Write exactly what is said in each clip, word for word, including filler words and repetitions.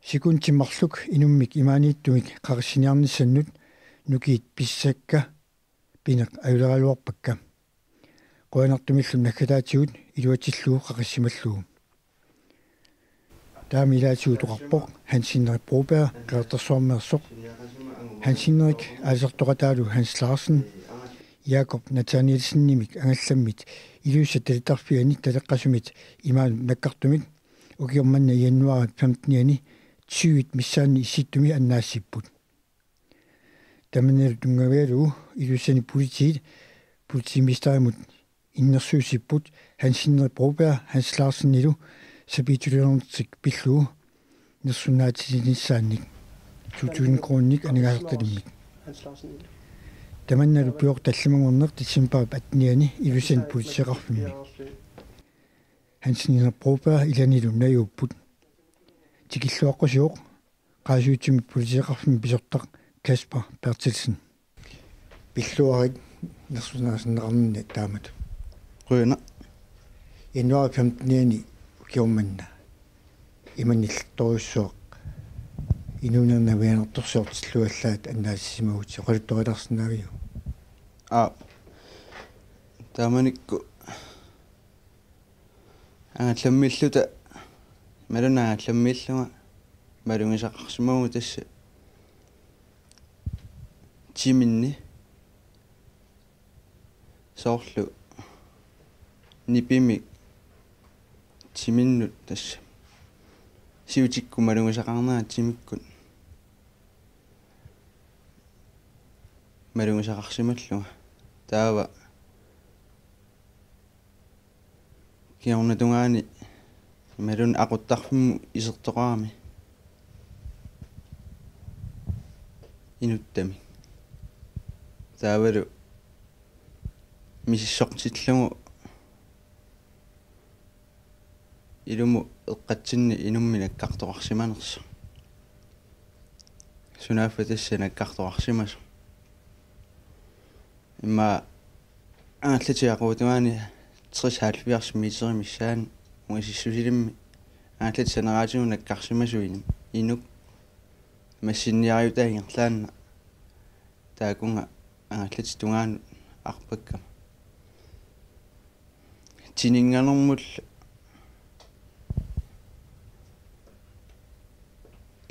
Sekundit marluk inummik imaaniittumik qaqissiniarnissannut nukiit pissakka pineq ajuleraluarpakka. Qujanartumillu naggataatigut iluatsillugu qaqissimallugu. Taama ilaatigut oqarpoq Hans Henrik Broberg Qeqertarsuarmeersoq. Hans Henrik aalisartoqataalu Hans Larsen, Jakob Nathanielsenimik angallammit Ilulissat talittarfiani Taleqqasumit imaanut nakkartumik ukioq manna januaarip femtenianni tyvit missaanni Issittumi annaassipput. Tamannalu tunngavigalugu Ilulissani politiit politimesterimut innersuussipput Hans Henrik Broberg Hans Larsenilu sapiitsuliornertik pillugu nersunnaatisinissaannik to tusind kroninik aningaasartalimmik. Tamannalu pioq tallimanngorneq decembarip attenianni Ilulissani politeeqarfimmi. Hans Henrik Broberg ilanilu najuupput. Tikilluaqqusivoq Qaasuitsup politeeqarfimmi pisortaq Kasper Berthelsen. Pilluarit nersunnaasinneqarninni taamatut. Qujanaq. Januar femtenianni ukioq manna imanillertorujussuaq inuunerni navianartorsiortillugu allaat annaasisimavutit, oqaluttuarilaarsinnaaviuk? Aap. Taamanikkut angallammiilluta, imaluunniit angallammiillunga malugisaqarsimavunga tassa timinni, soorlu nipimik timinnut tassa siutikkut malugisaqarnera timikkut malugisaqarsimallunga. Taava kingornatungaani imaluunniit aquttarfimmut isertoqarami inuttami. Taavalu misissortillugu ilumut eqqatsinni inummi nakkartoqarsimanersoq. Sunaaffa tassa nakkartoqarsimasoq. Immaqa angallatit aquutungaani tres halvfjerds meterit missaanni ungasissusilimmi angallatit saneraatigut nakkarsimasut inuk massinniariutaa ingerlaannaq taakkunga angallatit tungaanut arpakkama. Tininnganermullu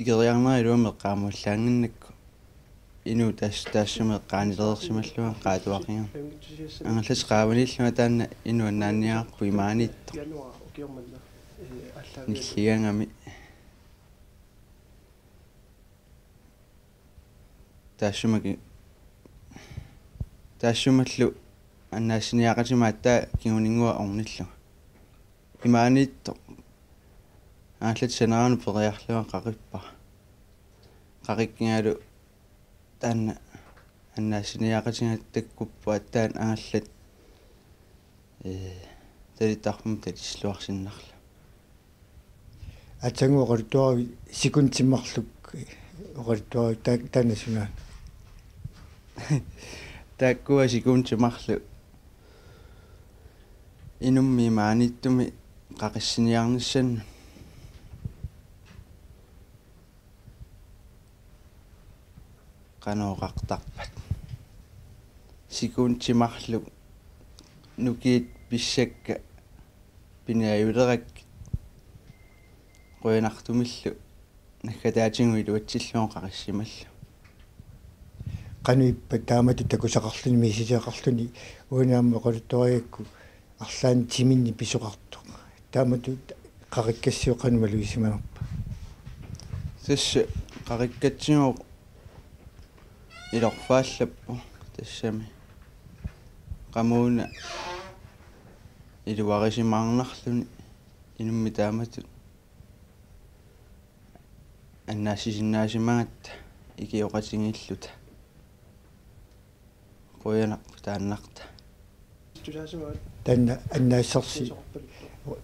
ikeriarnera iluamik eqqaamallaannginnakku inuit taas-, taassuma eqqaanilereersimallunga qaatuaqiga. Angallatit qaavaniillunga taanna inuk annaanniarput imaaniittoq. Nilliagami. Taassumaki-, taassumallu annaassiniaqatima aatsaat kinguninngua ornillunga. Imaaniittoq angallatit saneraanut periarlunga qaqippara. Qaqikkigalu taanna annaassiniaqatiga takkuppoq aatsaat angallat, ee, talittarfimmut talissilluarsinnarlugit. Aatsaannguaq oqaluttuaravit sekundit marluk oqaluttuaravit taa-, taanna sunaana? Taakkua sekundit marluk inummi imaaniittumik qaqissiniarnissannut qanoq oqartarpat? Sekundit marluk nukiit pissakka pineq ajulerakkit qujanartumillu naggataatigut iluatsillugu qaqissimallugu. Qanoq ippa taamatut takusaqarluni, misissuaqarluni, uani aamma oqaluttuarigakku arlaannik timinni pisoqartoq? Taamatut qaqikkassivoq qanoq malugisimanerpa? Tassa qaqikkatsigu ilorfaallappoq tassami. Qamuuna iluarisimaarnarluni inummi taamatut annaassisinnaasimagatta ikioqatigiilluta. Qujanarpoq taannartaa. Taanna annaassarsi,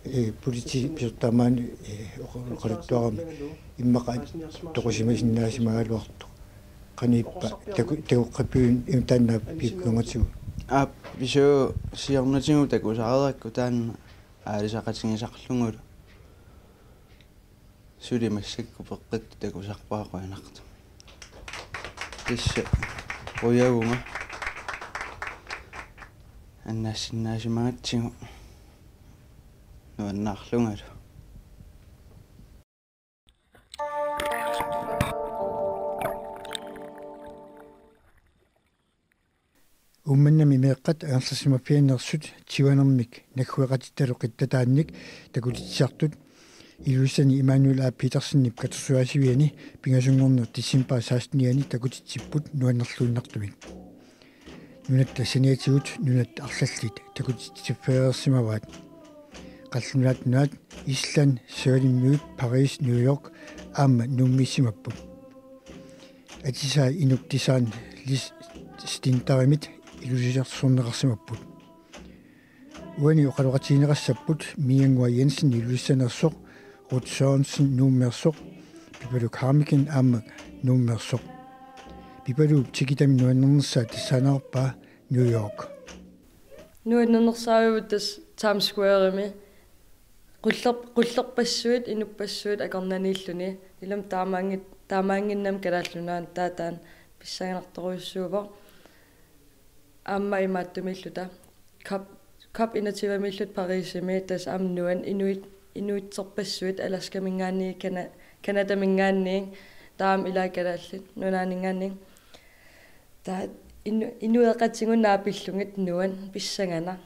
ee, politiit pisortaat maani, ee, oqa-, oqaluttuarami immaqa toqusimasinnaasimagaluartoq. Qanoq ippa taku-, takoqqippiuk inuttaannaap piukkiungatigut? Aap, pisuussiornatigut takusareerakku taanna aalisaqatigisarlugulu. Suli massakkut peqqittut takusarpara qujanartumik. Tassa qujavunga annaassinnaasimagutsigu nuannaarlungalu. Uummannami meeqqat angerlarsimaffiannersut tyvenik naggueqatittalu qittataannik takutitsisartut Ilulissani Immanuel A. Petersenip katersugaasiviani pingasunngorneq decembarip sekstenianni takutitsipput nuannerluinnartumik. Nunatta saniatigut nunat arlallit takutitsiffeersimavaat. Qallunaat Nunaat, Island, Savalimmiut, Paris, New York aamma Nuummiissimapput. Atisai inuk design Lis Stindarimit ilusilersorneqarsimapput. Uani oqaloqatigineqassapput Mianngua Jensen Ilulissaneersoq, Ruth Sørensen Nuummeersoq, Pipaluk Hammeken aamma Nuummeersoq. Pipaluup tikitami nuannernersaa tassaanerarpaa New York. Nuannernersaavigut tassa Times Squaremi qullerp-, qullerpassuit, inuppassuit akornanniilluni. Ilumut taamaanngit-, taamaannginnami Kalaallit Nunaanni taava taanna pissanganartorujussuuvoq. Aamma imaattumiilluta. COP, COP enogtyvemiilluta Parisimi, tassa aamma nuann-, inuit, inuitserpassuit Alaskaminngaanniit, Kana-, Canadaminngaanniit, taava aamma ilaat Kalaallit Nunaanninngaanniit. Taava inu-, inuiaqatigut naapillugit nuann pissanganaq.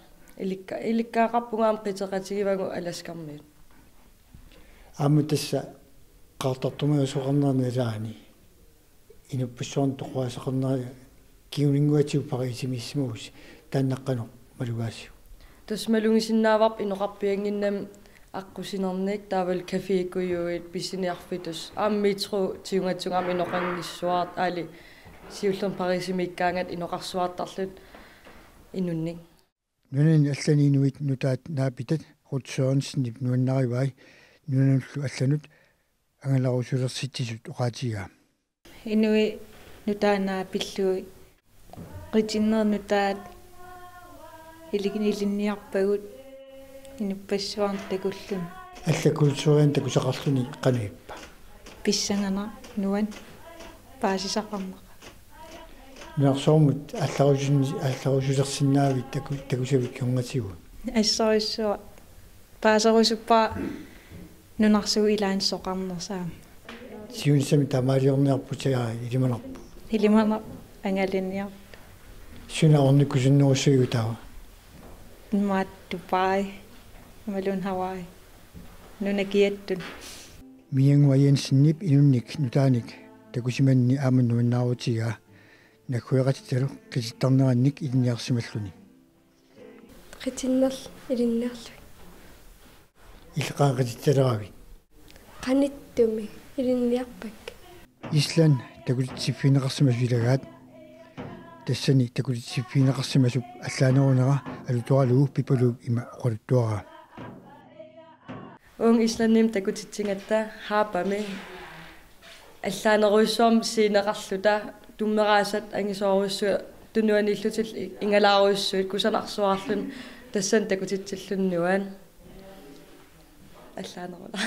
Ilikka-, ilikkagaqarpugut aamma qiteqatigivagut Alaskarmiut. Aamma tassa qaartartumasoqarnera nalaani inuppassuarnut toqoraasaqarnera kinguninnguatigut Parisimiissimavusi, taanna qanoq malugaasiuk? Tassa malugisinnaavarput inoqarpiannginnami aqqusinernik, taavalu cafékujuit, pisiniarfitus, aamma metro tigugatsigit aamma inoqanngissuartut, aali siullermik Parisimiikkaangatta inoqarsuartarluta inunnik. Nunani allani inuit nutaat naapitat Ruth Sørensenip nuannarivai nunanullu allanut angalarusulersitsisut oqaatigaa. Inuit nutaat naapillugit qitinnerit nutaat ilik-, ilinniarpagut inuppassuarnut takullugit. Allat kulturinik takusaqarluni qanoq ippa? Pissanganaq, nuann, paasisaqarnaq. Nunarsuarmut allarusun-, allarusulersinnaavit taku-, takusavit kingornatigut? Assorsuaq paaserusuppara nunarsuup ilaanni soqarnersaam. Siunissami taamaaliorniarputit ilimanarpoq? Ilimanarpoq, angalaneq. Suna ornikusunnerussaviuk taava? Imaattoq Dubai, imaluunniit Hawaii, nunat kiattut. Mianngua Jensenip inunnik nutaanik takusimanni aamma nuannaarutigaa naggueqatittalu qitittarnerannik ilinniarsimalluni. Qitinnerlu ilinniarlugit. Illit qanoq qitittaleravit? Qanittumi ilinniarpakka. Island takutitsiffigineqarsimasoq ilagaat. Tassani takutitsiffigineqarsimasup allaanerunera alutoralugu Pipaluup ima oqaluttuaraa. Uunga Islandimi takutitsigatta haapami allaanerujussuarmik sceneqarluta, tummeraasat angisoorujussuit tunuaniillutillu i-, ingalaarujussuit kusanarsuarluni, tassani takutitsilluni nuann. Allaanerulaa.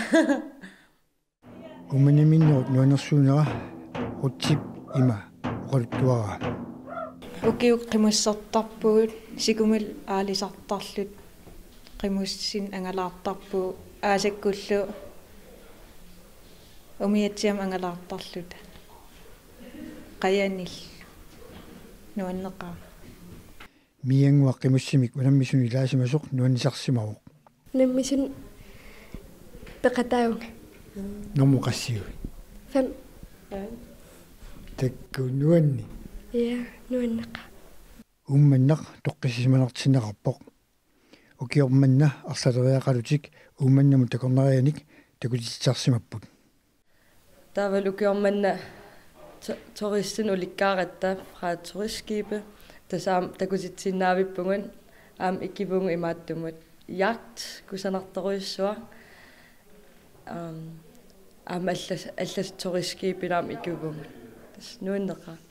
Uummannamiinnerup nuannersuunera Ruthip ima oqaluttuaraa. Ukiut qimussertarpugut, sikumut aalisartarluta qimussineq angalaartarpugut, aasakkullu umiatsiamik angalaartarluta. Qajanillu nuanneqaaq. Mianngua qimussimik unammisunut ilaasimasoq nuannisarsimavoq. Unammisunut peqataavunga. Normu qassiui? Fem. Takku nuanni? Ja, nuanneqaaq. Uummannaq toqqissisimanartinneqarpoq. Ukioq manna arlaleriaqalutik Uummannamut takornarianik takutitsisarsimapput. Taavalu ukioq manna tu-, turistinik ulikkaaratta fra turistskibe, tassa aamma takutitsisinnaavippugut, aamma ikivugut imaattumut jagt kusanartorujussuaq. Aam, aamma allas-, allasut turistskibinut aamma ikivugut. Tassa nuanneqaaq.